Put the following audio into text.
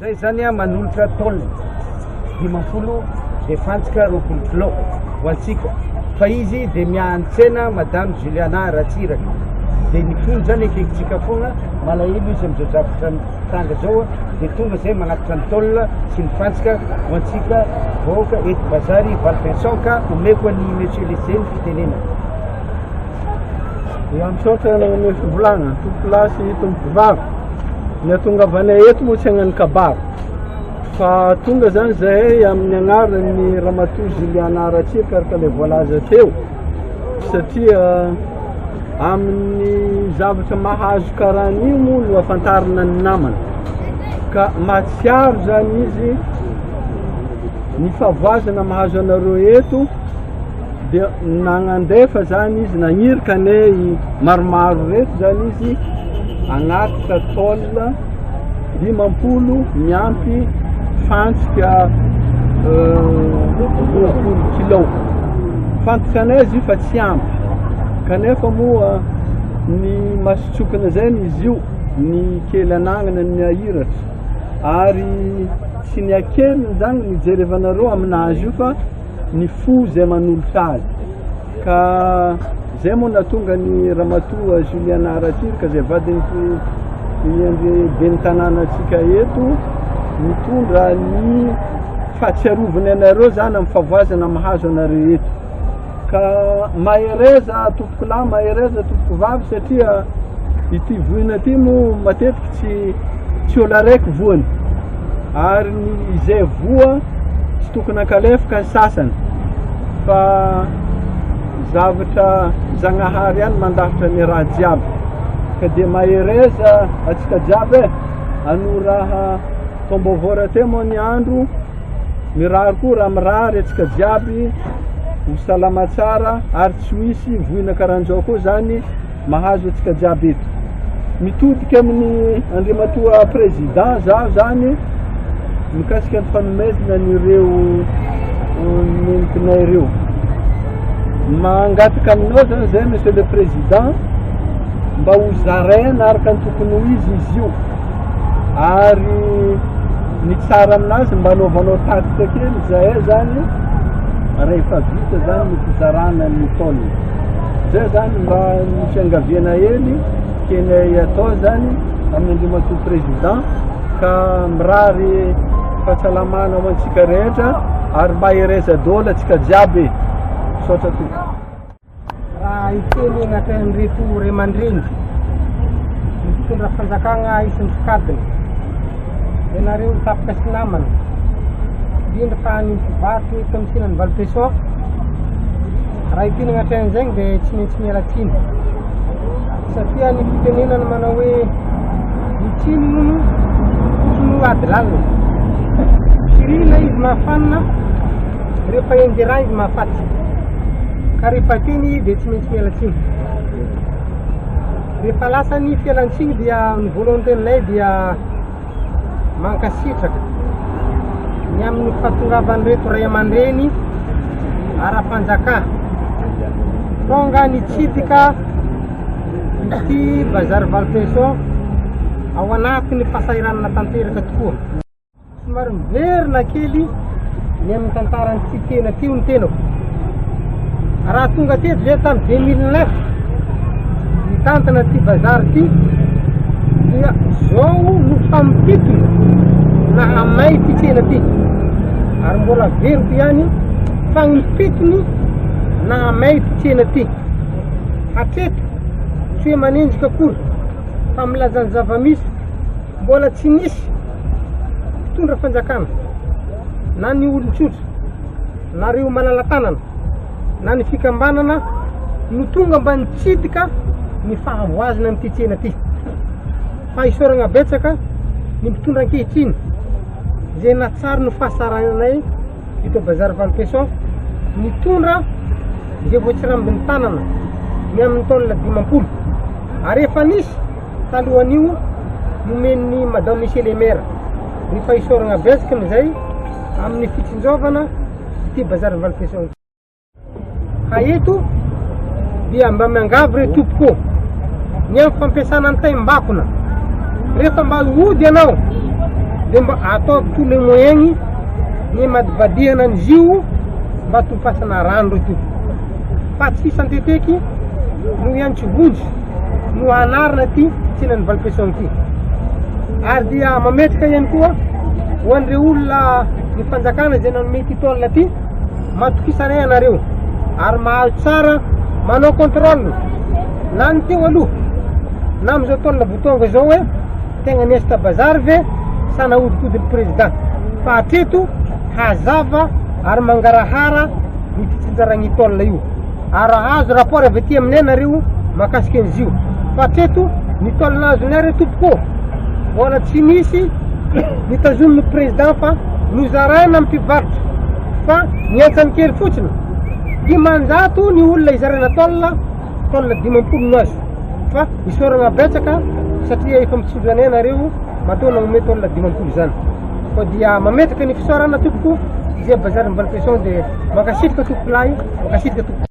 Zay zany a manolotra tôle 50 de fantsika 20 kilao ho antsika fa izy de miantsena madame Juliana Ratsiraka de ny fony zany ekekitsika foagna malahelo izy am'izao zavatra mitranga zao a de tonga zay magnatitra ny tôle sy ny fantsika ho antsika vahoaka eto bazary Valpinson ka omeko an'ny monsieur le ny fitenenana. Ya, misaotra nanome fivolagna, tompokolahy sy tompokovavy. Ny ahatongavanay eto moa tsy hagnano kabary fa tonga zany zahay amin'ny agnaran'ny Ramatoa Juliana Ratsiraka araka ilay voalaza teo satria amin'ny zavatra mahazo karaha an'io moa no ahafantarana ny namana ka mahatsiaro zany izy ny fahavoazana mahazo anareo eto dia nagnandefa zany izy nagnirika anay maromaro reto zany izy agnatitra tôle 50 miampy fantsika 20 kilao. Fantatra anay izy io fa tsy ampy kanefa moa ny masotsokana zay izy io ny kely anagnana ny ahiratra ary tsy ny akeliny zany no jerevanareo aminazy io fa ny fo zay manolotra azy ka zay moa nahatonga ny Ramatoa Juliana Ratsiraka zay vadin'ny ben'ny tanànantsika eto mitondra ny fahatsiarovany anareo zany amin'ny fahavoazana mahazo anareo eto ka mahereza tompokolahy, mahereza tompokovavy satria ity voina ity moa matetiky tsy olo araiky voany ary ny izay voa tsy tokony ankalefoka ny sasany fa zavatra Zagnahary ihany mandahatra ny raha jiaby ka dia mahereza atsika jiaby e ano raha taom-baovao rahateo moa ny andro mirary koa raha mirary atsika jiaby ho salama tsara ary tsy ho hisy voina karan'izao koa zany mahazo atsika jiaby eto. Mitodika amin'ny Andriamatoa Président zaho zany mikasika ny fanomezana an'ireo nentinay ireo. Mangataka aminao zany zay Monsieur le Président mba ho zaraina araka ny tokony ho izy izy io ary ny tsara aminazy mba anaovanao tatitra kely zahay zany rehefa vita zany ny fizarana ny taona. Zay zany mba ny fiangaviana hely tianay atao zany amin'ny Andriamatoa Président ka mirary fahasalamana ho antsika rehetra ary mahereza daholo antsika jiaby. Misaotra tompoko. Raha hiteny agnatin'ireto ray aman-dreny ny mpitondra fanjakana isan-tsokajiny, ianareo tapaka sy namana, indrindra fa ny mpivarotra eto amin'ny tsenan'i Valpesson, raha hiteny agnatrehan'izay dia tsy maintsy miala tsiny satria ny fitenenana manao hoe ny tsiny hono tsy no ady lalina, firina izy mahafanina rehefa enjera izy mahafaty ka rehefa teny dia tsy maintsy miala tsiny. Rehefa lasa ny fialantsiny dia ny voalohan-teninay dia Mankasitraka ny amin'ny fahatongavan'ireto ray aman-dreny ara-panjakana tonga nitsidika ity bazary Valpinson ao anatin'ny fahasahiranana tanteraka tokoa. Somary miverina kely ny amin'ny tantaran'ity tsena ity ny tenako. Raha tonga teto zay tamin'ny 2009 nitantana ity bazary ity dia zao no fampitony nahamay ity tsena ity ary mbola averiko ihany fampitony nahamay ity tsena ity. Hatreto tsy hoe manenjika akory fa milaza ny zava-misy mbola tsy nisy mpitondra fanjakana na ny olon-tsotra na ireo malala-tanana na ny fikambanana no tonga mba nitsidika ny fahavoazana amin'ity tsena ity. Fa isaorana betsaka ny mpitondra ankehitriny izay nahatsary ny fahasarananay eto Bazary Valpesson nitondra izay voatsirambin'ny tanana ny amin'ny taonina 50 ary efa nisy talohan'io nomen'ny Madame Monsieur le Maire ny fahisaorana betsaka amin'izay amin'ny fitsinjovana ity Bazary Valpesson ity. Ka eto. Dia mba miangavy re tompoko ô, ny amin'ny fampiasana ny taim-bakona, rehefa mba hody ianao dia mba ataovy tous les moyens ny hamadibadihana an'izy io mba tofasana rano re tompoko, fa tsy isan-teteky no hiantso vonjy no hanarina ity tsenan'ny Valpesson ity. Ary dia mametraka ihany koa ho an'ireo olona ny fanjakana izay nanome ity tôle ity, Matokisa anay ianareo ary mahazo tsara manao contrôle na ny teo aloha na amin'izao taona vao tonga izao hoe tegna niesta bazary ve sa nahodinkodin'ny président fa hatreto hazava ary mangarahara ny fitsinjaragny taona io ary hahazo rapport avy aty aminay nareo mahakasika an'izy io fa hatreto ny taona azonay re tompoko mbola tsy nisy nitazomin'ny président fa nozaraina amin'ny mpivarotra fa ny antsany kely fotsiny 500 ny olona izarana tôle, tôle 50 no azo fa isaorana betsaka satria efa mitsinjo anay nareo matoa nagnome tôle 50 zany fa dia mametraka ny fisaorana tompoko izay bazary Valpesson dia mankasitraka tompoko lahy mankasitraka tompoko.